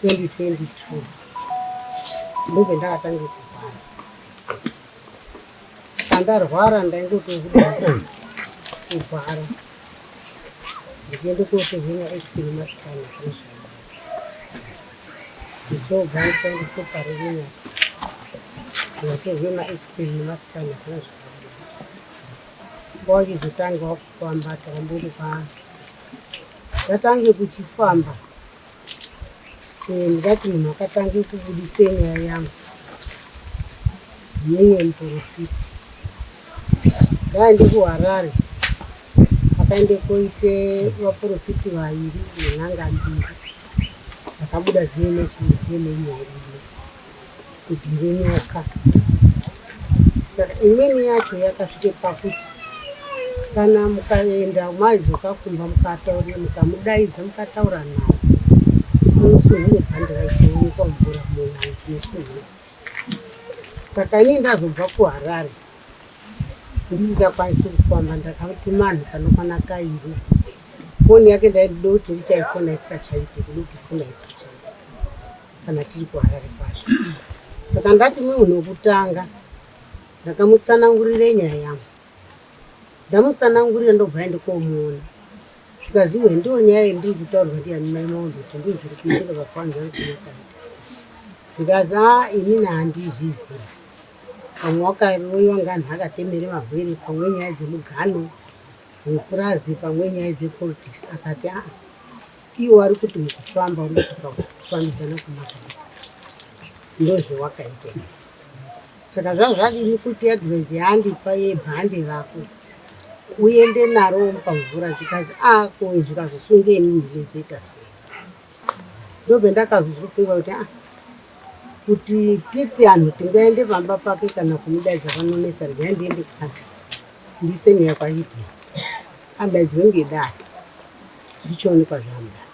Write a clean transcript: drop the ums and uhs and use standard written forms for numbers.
2022 ndopendakatange kurwara. Pandarwara ndaingotobuda kurwara ndichienda kotorwa maX-ray nemascan zviro zvaida. Ndichobva ndikaenda koparirinya ndikatorwa maX-ray nemascan zviro zvakabuda. Wachizotanga kufamba takamboti pa tatange kuchifamba ndingati munhu akatange kubudise nyaya yangu mumwe muprofiti ndaende kuHarare akaende koite vaprofiti vairi nen'anga mbiri dzakabuda dziine chii dziine nyaya iyi kuti renyoka. Saka imweni yacho yakasvike pakuti kana mukaenda maidzoka kumba mukataurira mukamudaidza mukataura naye unosunhura bhandi raitoonekwa mvura mumwe zvinosunhura. Saka ini ndazobva kuHarare ndisingakwanisi kufamba ndakatuma anhu kanokwana kairi foni yake ndaida kuti ndichaifona isikachaite kuda kuti foni haisi kuchaita kana tiri kuHarare kwazvo. Saka ndati munhu wekutanga ndakamutsanangurira nyaya yangu. Ndamutsanangurira ndobva aende komuona. Zvikazi iwe ndiyo nyaya yandiri kutaurwa ndiyani mai Maondo kuti ndizvo zviri kuitika pafoni yangu yakaita. Zvikazi aa inini handizvizivi. Pamwe wakaroiwa nganhu akatemere mabwere pamwe nyaya dzemugano wepurazi pamwe nyaya dzepolitics akati aa Iwo ari kuti mukufamba uri kusvika kufambidzana kumakadii ndozvewakaita saka zvazvadini kuti advice yaandipa yebhande rako uende naro womupa mvura zvikazi a ko zvikazosunga ini ndinozoita sei ndobve ndakazozwa pfungwa kuti a kuti titi anhu tingaende pamba pake kana kumudaidza panonetsa regai ndiende kwake ndiise nyaya kwaiti adaidzwe ngedare zvichionekwa zvamuda.